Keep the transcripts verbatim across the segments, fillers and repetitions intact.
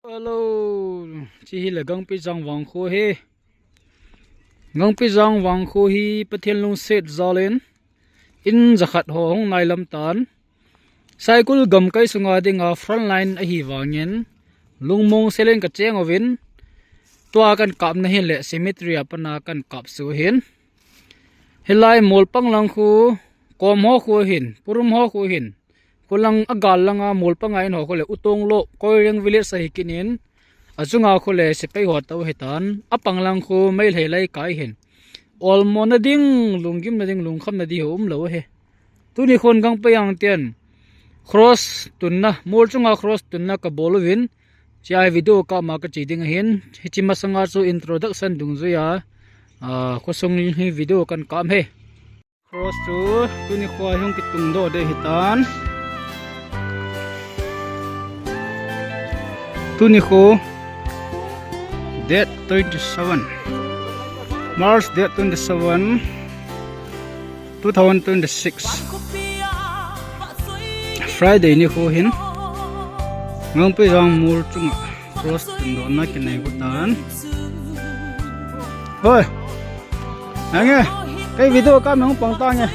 Hello, chi hi le Gangpijang vangkho hi. Gangpijang vangkho hi Pathen lungset jal in in jakhat ho hung nai lam tan. Saikul gamkai sunga dinga frontline ahi vangin lungmong selen ka cheng uvin, tua kan kapna hi le cemetery a pana kan kap su hin. Hilai Molpang lang khu, Kom ho khu hin, Purum ho khu hin, Kulang a gal langa Molpang a in ho khu le Utonglo, Koireng village ahi kinin, achunga khu le sepai ho tau hitan, apang lang khu Meitei lai kai hin. Olmo na ding, lunggim na ding, lungkham na ding ho umlou hi. Tuni khon Gangpijang ten cross tunna, mol chunga cross tunna ka bol uvin, chia video kap ma ka chi ding ahin, hichi masanga chu introduction dungjuia, ah, khosung hi video kan kap hi. Cross chu tuni kho hung kitung doh ding hitan. Tuni kho date twenty-seven, March date twenty-seven, two thousand twenty-six, Friday ni kho hin Gangpijang mol chunga cross tundohna kinei got tan. Hoi. Ange, kei video kap nung pang ta nge.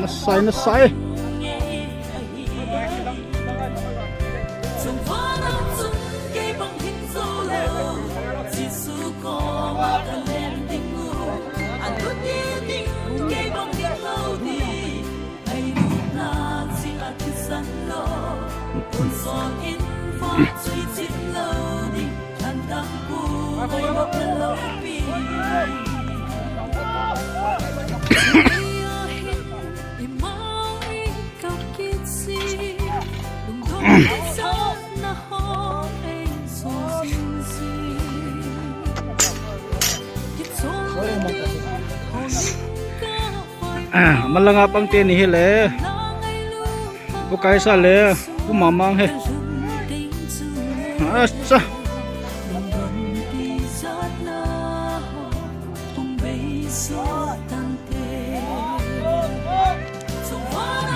Nasai, nasai. Ah, malanga pang te ni hi le. Bu kai sa le, bu mamang he. Asa.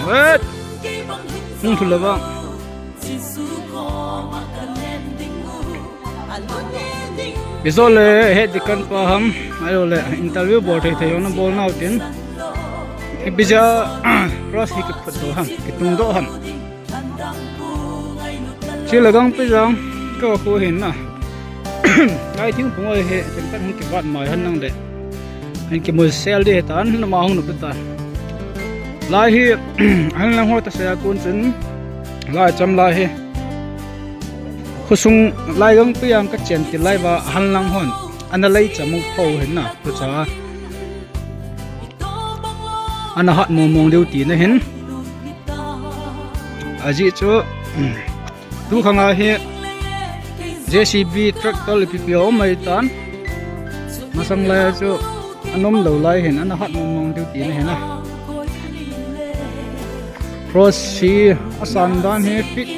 Wet. Hung thu le bang. Ijo le, he dikan pa ham, ajo le, interview bol thei thei jong na bol nau tin. Ipi jeh a, cross hi kiphut doh ham, kitung doh ham. Chi le Gangpijang, ka khu hin na. Lai thing phung oi he, ken kan hung kivat mai han nang de. Hin kimu sel di he tan, na ma hung nup ta. Lai hi, han lang ho ta se a kun chun, lai cham lai hi. Khosung lai Gangpijang ka chen ti lai va han lang hon. Ana lai cham u pho hin na, tu cha. Ana hat mong mong diu ti na hin. Ajeh chu, tu khang a hi J C B tractor le P P O mai tan. Masang lai chu anom lou lai hin ana hat mong mong diu ti na hin a. Cross hi asan dan hi fit.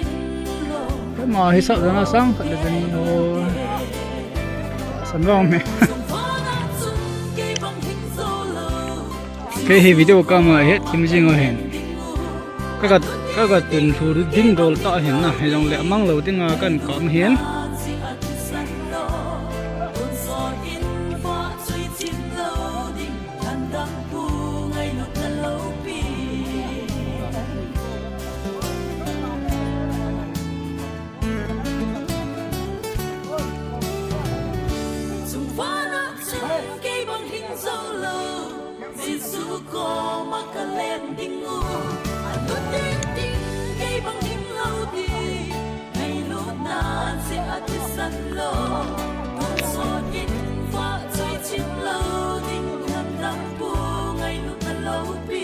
Kama hi sak dan a sang khat le dan o. San vang me. Kei hi video kama het thim jing o hin. Ka ka, ka ka tun thu ding dol ta hin na, hijong le amang lou dinga kan kap hin. Jesu koma ka lem ding u, a lut ding ding kei bang ding lo ding, ngailutna cheh a thisan lo, tonsot in vah choi chim lo ding, lhamdang pu ngailutna lopi.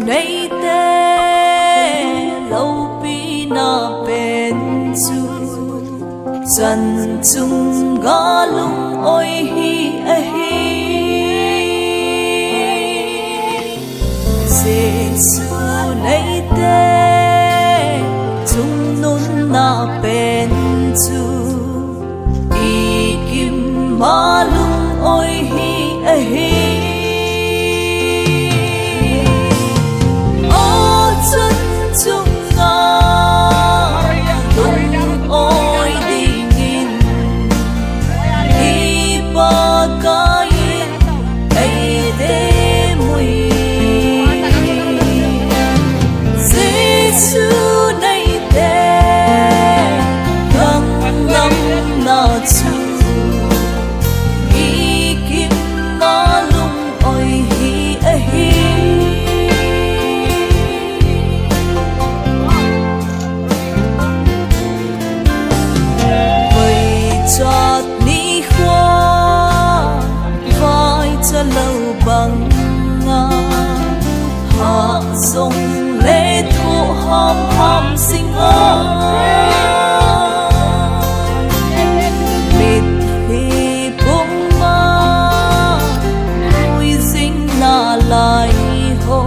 Neite loupina pen chu chan chunga lung-oi hi ahi. Jesu neite chungnunna pen chu i kim a lung-oi hi ahi. Aw chan chunga lung-oi dingin i Pakaiin eite mui. Jesu neite danglamna chu i kim a lung-oi hi ahi. Vaichat nikho vaicha lou banga, hah jongle thoh hamham jinga, mitlhi puma hui jing nalai ho,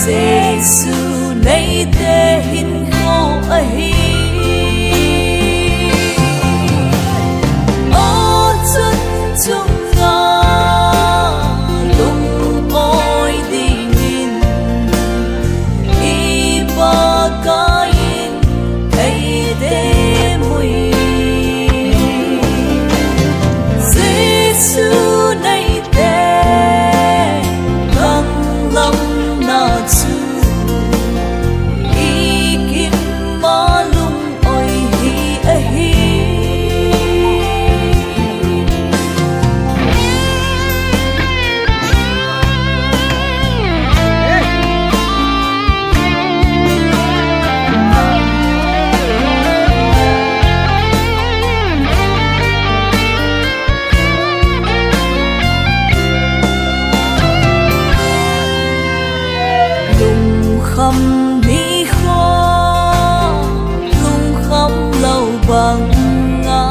Jesu neite hinkho ahi. Aw chan chunga lung-oi dingin i Pakaiin eite mui. Jesu neite danglamna chu i kim a lung-oi hi ahi. Lungkham nikho lungkham lou banga,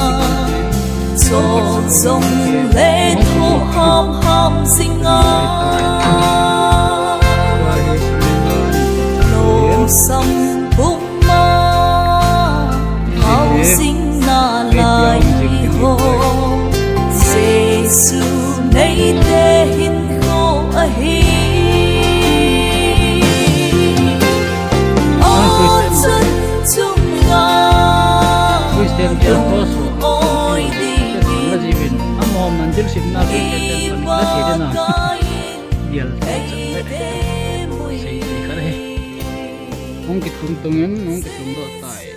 choh jongle thoh hamham jinga, losam puma hau jing nalai ho, Jesu neite hinkho ahi. Aw chan chunga Christian te ko so lung-oi dingin, amahon mandil simna Christian te ko ni la thei dena. Bial te chan le sei thei kha le. Hung kitung tungin hung kitung doh tai.